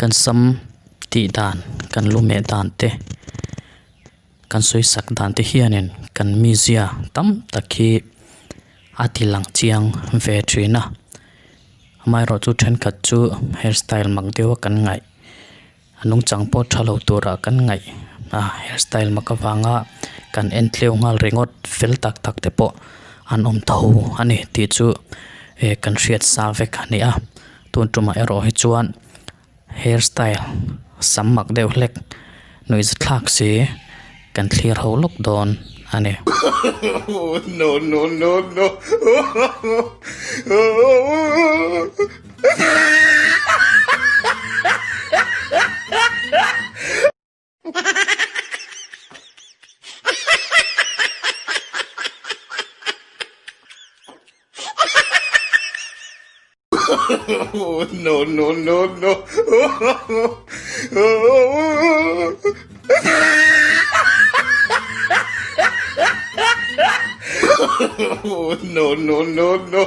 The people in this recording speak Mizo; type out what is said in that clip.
Kan sam tih dan kan lu meh dan te kan sawi sak dan te hianin kan mizia tam tak hi a ti lang chiang ve thin a amaherawh chu thenkhat chu hairstyle mak deuh a kan ngaih a nungchang pawh tha lo turah kan ngaih a hairstyle mak avanga kan en tleu nghal ringawt fel tak tak te pawh an awm tho a ni tih chu eh kan hriat sa vek a ni a tun tumah erawh hi chuan hairstyle sam mak deuh hlek nuihza thlak si kan thlir ho lawk dawn a ni. No no no no No no no no No no no no.